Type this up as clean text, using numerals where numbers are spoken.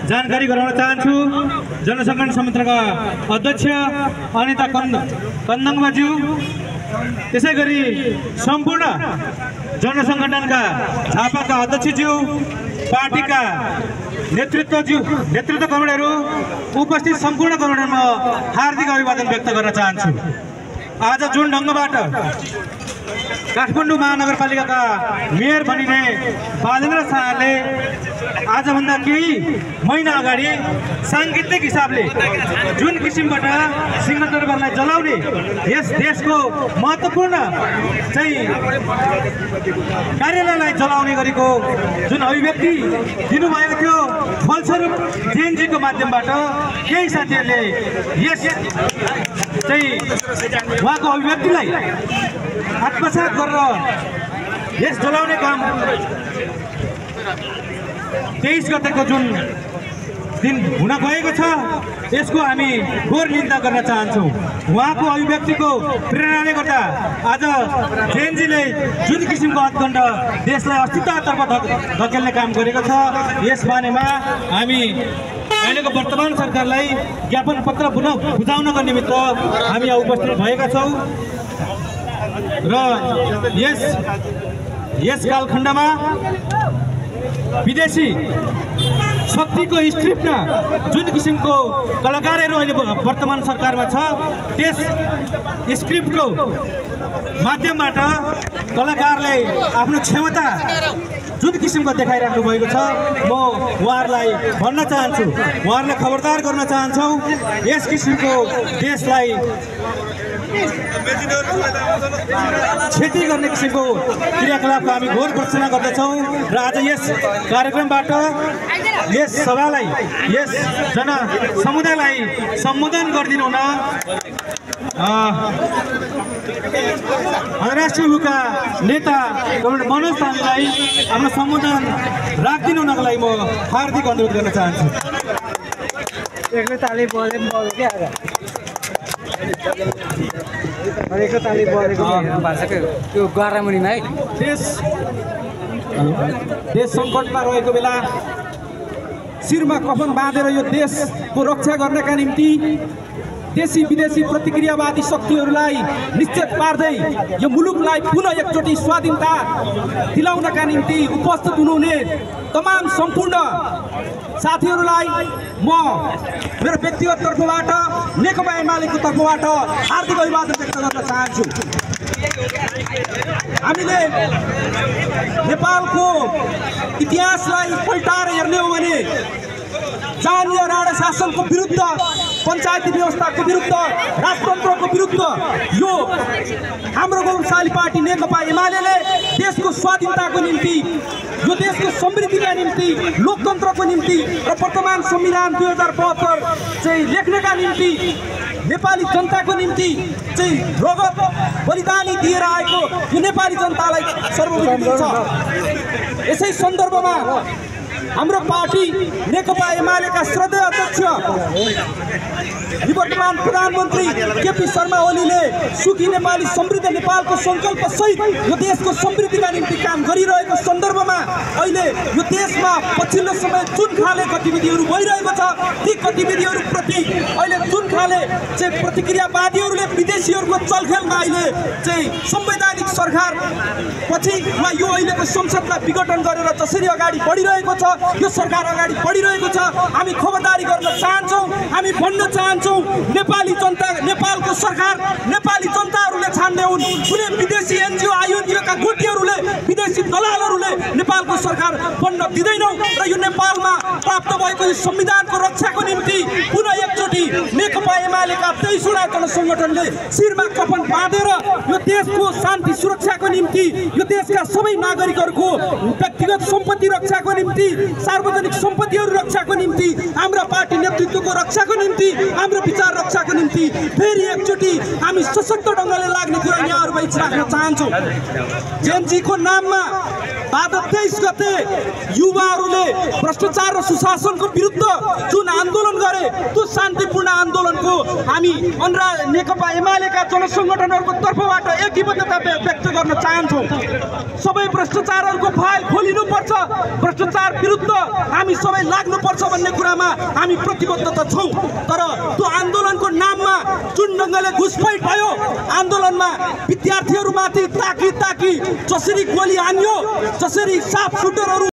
जानकारी गराउन चाहन्छु। जनसङ्गठन समितिका अध्यक्ष अनिता कन्दङज्यू, त्यसै गरी सम्पूर्ण जनसङ्गठनका झापाका अध्यक्षज्यू, पार्टीका नेतृत्व कमरेडहरू, उपस्थित सम्पूर्ण कमरेडमा हार्दिक अभिवादन व्यक्त गर्न चाहन्छु। आज जुन ढङ्गबाट काठमाडौँ महानगरपालिकाका मेयर बनिने बालेन्द्र शाहले आजभन्दा केही महिना अगाडि साङ्गीतिक हिसाबले जुन किसिमबाट सिंहदरबारलाई जलाउने यस देशको महत्त्वपूर्ण चाहिँ कार्यालयलाई जलाउने गरेको जुन अभिव्यक्ति दिनुभएको थियो, फलस्वरूप जेएनजीको माध्यमबाट केही साथीहरूले यस चाहिँ उहाँको अभिव्यक्तिलाई आत्मसात गरेर यस जलाउने काम 23 गतेको जुन दिन हुन गएको छ, यसको हामी घोर निन्दा गर्न चाहन्छौँ। उहाँको अभिव्यक्तिको प्रेरणाले गर्दा आज जेएनजीले जुन किसिमको हदखण्ड देशलाई अस्तित्वतर्फ धकेल्ने काम गरेको छ, यस बारेमा हामी अहिलेको वर्तमान सरकारलाई ज्ञापन पत्र बुझाउनको निमित्त हामी यहाँ उपस्थित भएका छौँ र यस कालखण्डमा विदेशी शक्तिको स्क्रिप्टमा जुन किसिमको कलाकारहरू अहिले वर्तमान सरकारमा छ, त्यस स्क्रिप्टको माध्यमबाट कलाकारले आफ्नो क्षमता जुन किसिमको देखाइराख्नु भएको छ, म उहाँहरूलाई भन्न चाहन्छु, उहाँहरूलाई खबरदार गर्न चाहन्छौँ। यस किसिमको देशलाई क्षति गर्ने किसिमको क्रियाकलापको हामी घोर भर्त्सना गर्दछौँ र आज यस कार्यक्रमबाट यस सभालाई, यस जनसमुदायलाई सम्बोधन गरिदिनु हुन अन्तर्राष्ट्रिय हुका नेता मनोज तामाङलाई आफ्नो सम्बोधन राखिदिनु हुनको लागि म हार्दिक अनुरोध गर्न चाहन्छु। देश सङ्कटमा रहेको बेला शिरमा कफन बाँधेर यो देशको रक्षा गर्नका निम्ति देशी विदेशी प्रतिक्रियावादी शक्तिहरूलाई निश्चित पार्दै यो मुलुकलाई पुनः एकचोटि स्वाधीनता दिलाउनका निम्ति उपस्थित हुनुहुने तमाम सम्पूर्ण साथीहरूलाई म मेरो व्यक्तिगत तर्फबाट, नेकपा एमालेको तर्फबाट हार्दिक अभिवादन व्यक्त गर्न चाहन्छु। हामीले नेपालको इतिहासलाई पल्टाएर हेर्ने हो भने जानीय राणा शासनको विरुद्ध, पञ्चायती व्यवस्थाको विरुद्ध, राजतन्त्रको विरुद्ध यो हाम्रो गौरवशाली पार्टी नेकपा एमालेले देशको स्वाधीनताको निम्ति, यो देशको समृद्धिका निम्ति, लोकतन्त्रको निम्ति र वर्तमान संविधान 2072 चाहिँ लेख्नका निम्ति नेपाली जनताको निम्ति चाहिँ रगत बलिदानी दिएर आएको यो नेपाली जनतालाई सर्वोपरि दिन्छ। यसै सन्दर्भमा हाम्रो पार्टी नेकपा एमालेका श्रद्धेय अध्यक्ष निवर्तमान प्रधानमन्त्री केपी शर्मा ओलीले सुखी नेपाली समृद्ध नेपालको सङ्कल्प सहित यो देशको समृद्धिका निम्ति काम गरिरहेको सन्दर्भमा अहिले यो देशमा पछिल्लो समय जुन खाले गतिविधिहरू भइरहेको छ, ती गतिविधिहरूप्रति अहिले जुन खाले चाहिँ प्रतिक्रियावादीहरूले विदेशीहरूको चलखेलमा अहिले चाहिँ संवैधानिक सरकार पछि वा यो अहिलेको संसदलाई विघटन गरेर जसरी अगाडि बढिरहेको छ, यो सरकार अगाडि बढिरहेको छ, हामी खबरदारी गर्न चाहन्छौँ। हामी भन्न चाहन्छौँ, नेपाली जनता, नेपालको सरकार नेपाली जनताहरूले छान्ने हुन्। कुनै विदेशी एनजिओ आइएनजिओका गोटीहरूले, विदेशी दलालहरूले नेपालको सरकार बन्न दिँदैनौँ र यो नेपालमा प्राप्त भएको यो संविधानको रक्षाको निम्ति पुनः एकचोटि नेकपा एमालेका 23वटा जनसङ्गठनले शिरमा कफन बाँधेर यो देशको शान्ति सुरक्षाको निम्ति, यो देशका सबै नागरिकहरूको व्यक्तिगत सम्पत्ति रक्षाको निम्ति, सार्वजनिक सम्पत्तिहरू रक्षाको निम्ति, हाम्रा पार्टी नेतृत्वको रक्षाको निम्ति, हाम्रो विचार रक्षाको निम्ति फेरि एकचोटि हामी सशक्त ढङ्गले लाग्ने कुरा यहाँहरूमा इच्छा राख्न चाहन्छौँ। जेएनजीको नाममा भाद्र 23 गते युवाहरूले भ्रष्टाचार र सुशासनको विरुद्ध जुन आन्दोलन गरे त्यो शान्तिपूर्ण आन्दोलनको हामी नेकपा एमालेका जनसङ्गठनहरूको तर्फबाट एकीबद्धता व्यक्त गर्न चाहन्छौँ। सबै भ्रष्टाचारहरूको फाइल खोलिनुपर्छ, भ्रष्टाचार विरुद्ध हामी सबै लाग्नुपर्छ भन्ने कुरामा हामी प्रतिबद्धता छौँ। तर त्यो आन्दोलनको नाममा जुन ढङ्गले घुसपैठ भयो, आन्दोलनमा विद्यार्थीहरूमाथि ताकी जसरी गोली हान्यो, जसरी साफ सुटरहरू